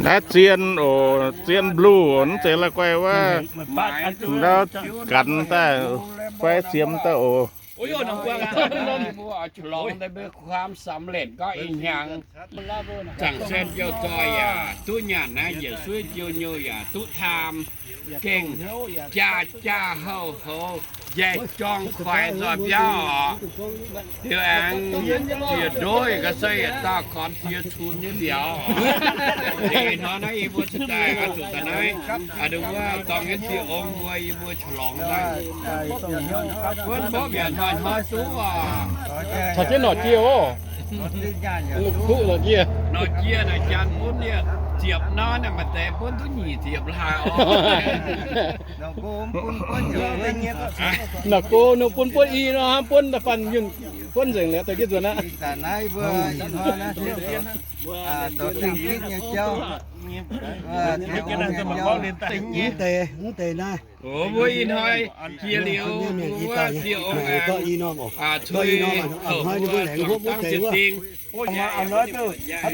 Naaiv zien oc, zien bluh, mv zeiz la'guaih wuov. Ndau ganh daaih fai siemx daaih oc. Mbuo oix longx daaih mbuo ความสำเร็จ gorngv ih hnyangx. Zaangc Sen Jouv Zoih yaac duqv nyanc naaiv, njiec suiv jiu nyouh yaac duqv taam, gengh jaa jaa houh houh, njaih jorng kuaix nzoih biauv oc. Liuz aengx jiex ndoqv ga'sie yietc dauh gormx jiex cunx nyei mbiauz. Ih hnoi naaiv yie mbuo cingx daaih oix zuqc daaih naaiv, aa, ndongc wuov dorngx nyei ziex ong mbuo, yie mbuo qaqv longx naaiv. Wuov mborqv mi'aqv, hnoi-hnoi duqv oc. Taux jienv norqc jiex oc. Kuv norqc jiex. Norqc jiex naaic janx bun yie ziepc nor, naaic maaih deix bun duqv nyic ziepc hlaax oc. Naaic go ninh bun buonv i nor, hnamv buonv da'faanh yunh buonv nzengc liuz, daaih jienv nzuonx aqv. Mv deix, mv deix naaiv. Mbuo ih hnoi jiex liuz, mbuo ziex ong aengx, aa, cui houc hnoi ninh mbuo laengz hopv wuov deix wuov. Haaix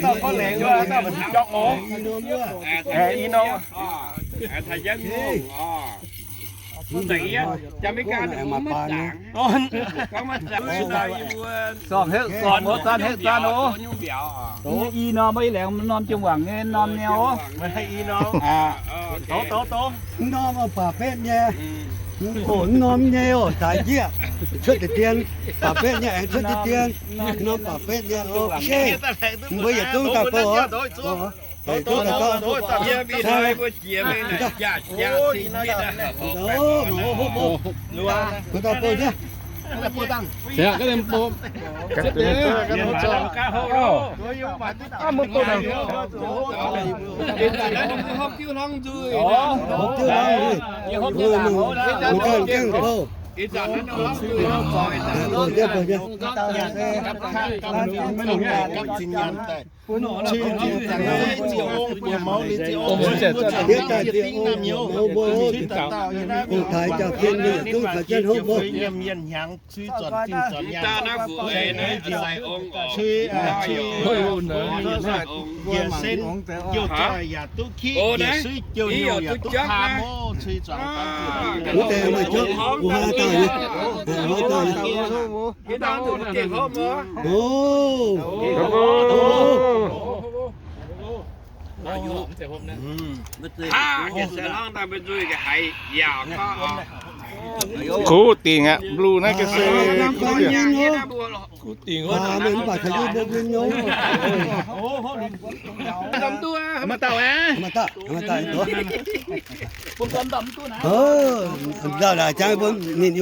dauh gorngv laengz wuov, haaix dauh maaih zuqc jorng oc. Ih norm, taux jienv ngongh oc. Mv zeiz yie, Jaa-Me-gaa ninh mbuo maiv zaangc. Gorngv maiv zaangc, sorng heuc sorng oc, zaan heuc zaan oc. I norm, i laengz norm jiem wangc nyei norm nyei oc. Mv norm oc, baac betv nyei. Oc, mv norm nyei oc, zaaix njiec, cuotv deix dien, baac betv nyei aengx cuotv deix dien. Norm baac betv nyei oc. Mbuo yietc zungv daaih bouh oc. Kuv dingc aqv, mbuo naaiv ga'sie kuv dingc. Mv dauh aqv. Mv dauh aqv. Mv dauh aqv. Mv dauh aqv. Mbuo ninh yiem